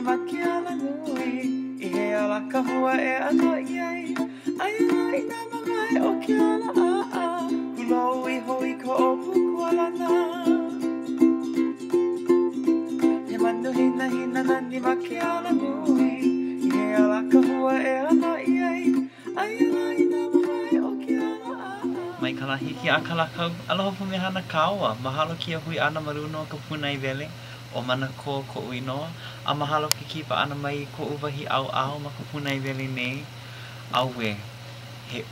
ma ke alanui I hea lā ka hua e ʻānai ai Aia lā i nā māwae o ke ala ʻaʻa Hulou iho i ka ʻōpū kualana He manu hinahina nani ma ke alanui I hea lā ka hua e ʻānai ai Aia lā i nā māwae o ke ala ʻaʻa Mai Kalahiki a Kalakau, aloha pumehana kāua, mahalo kēia hui ʻana ma luna o ka pūnaewele, ʻo Manakō koʻu inoa, a mahalo ke kipa ʻana mai i koʻu wahi ʻaoʻao ma ka pūnaewele nei. Auē, he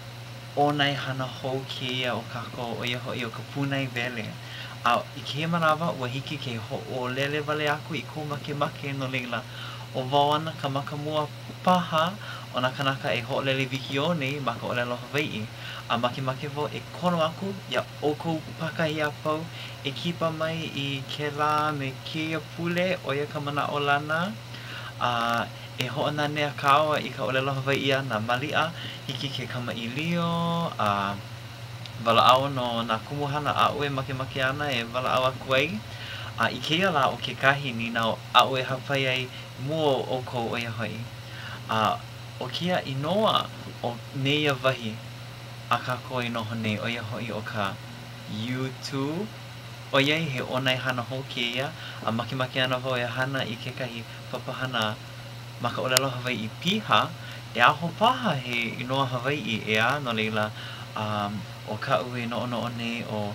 ʻōnaehana hou kēia o kākou, ʻo ia hoʻi ʻo ka pūnaewele. A i kēia manawa, ua hiki ke hoʻolele wale aku i kou makemake, no laila, ʻo wau ana ka makamua paha o nā kānaka e hoʻolele wikiō nei ma ka ʻōlelo Hawaiʻi. A makemake wau e kono aku iā ʻoukou pākahi a pau e kipa mai i kēlā me kēia pule, ʻo ia ka manaʻolana, a e hoʻonanea kāua i ka ʻōlelo Hawaiʻi ʻana. Maliʻa, hiki ke kamaʻilio a walaʻau no nā kumuhana aʻu e makemake ana e walaʻau aku ai. A i kēia lā ʻo kekahi nīnau aʻu e hāpai ai i mua o ʻoukou ʻo ia hoʻi, a ʻo kēia inoa o nēia wahi a kākou e noho nei, ʻo ia hoʻi ʻo ka YouTube, ʻoiai he ʻōnaehana hou kēia, a makemake ana wau e hana i kekahi papahana ma ka ʻōlelo Hawaiʻi piha, e aho paha he inoa Hawaiʻi, ʻeā, no laila, ʻo kaʻu e noʻonoʻo nei ʻo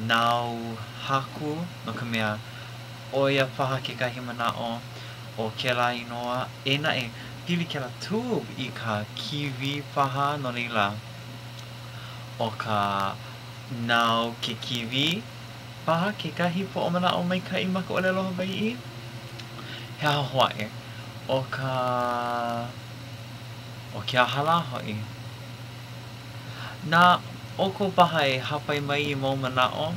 Nau Haku, no ka mea, ʻo ia paha kekahi manaʻo o kēlā inoa. Eia naʻe, pili kēlā tube i ka kīwī paha, no laila, ʻo ka Nau ke kīwī paha kekahi poʻomanaʻo maikaʻi ma ka ʻōlelo Hawaiʻi. He aha hou aʻe? ʻO ka, ʻo ke aha lā hoʻi? Na ʻoukou paha e hāpai mai i mau manaʻo,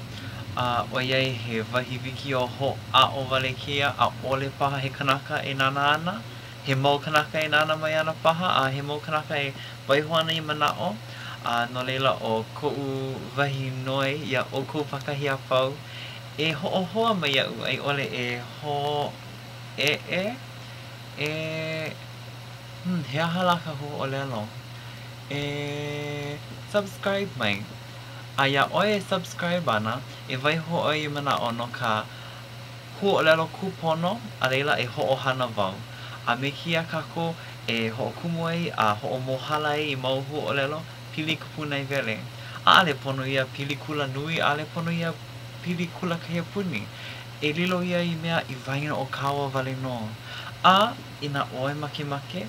a ʻoiai he wahi wikiō hoʻāʻo wale kēia, ʻaʻole paha he kanaka e nānā ana, he mau kanaka e nānā mai ana paha, a he mau kanaka e waiho ana i manaʻo, a no laila ʻo koʻu wahi noi iā ʻoukou pākahi a pau, e hoʻohoa mai iaʻu a i ʻole e hōʻeʻe, e, hmm, he aha lā ka huaʻōlelo? E subscribe mai. A iā ʻoe e subscribe ana, e waiho ʻoe i manaʻo no ka huaʻōlelo kūpono, a laila e hoʻohana wau. A me kēia kākou e hoʻokumu ai a hoʻomōhala ai i mau huaʻōlelo pili i ka pūnaewele. ʻAʻole pono ia pili kula nui, ʻaʻole pono ia pili kula kaiapuni. E lilo ia i mea i waena o kāua wale nō. A inā ʻoe makemake,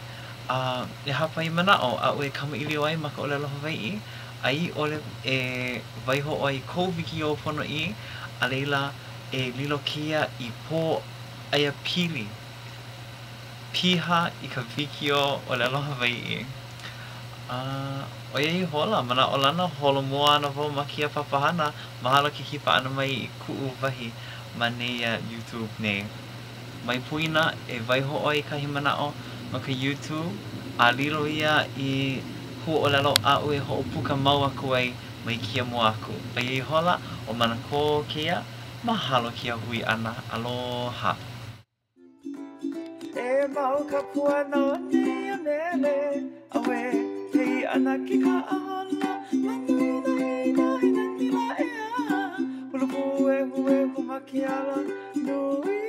a e hāpai manaʻo aʻu e kamaʻilio ai ma ka ʻōlelo Hawaiʻi, a i ʻole e waiho ʻoe i kou wikiō ponoʻī, a laila e lilo kēia i pōʻaiapili piha i ka wikiō ʻōlelo Hawaiʻi. A ʻo ia ihola, manaʻolana, holomua ana wau ma kēia papahana, mahalo ke kipa ʻana mai i kuʻu wahi ma nēia YouTube nei. Mai poina e waiho ʻoe i kahi manaʻo no ka YouTube a lilo ia i huaʻōlelo aʻu e hoʻopuka mau aku ai mai kēia mua aku. ʻO ia ihola, ʻo Manakō kēia, mahalo kēia hui ʻana. Aloha. E mau ka puana o nēia mele, Auē, he iʻa na ke kaʻaholo, Manu hinahina, he nani lā ʻeā, Hulu pūehuehu ma ke alanui.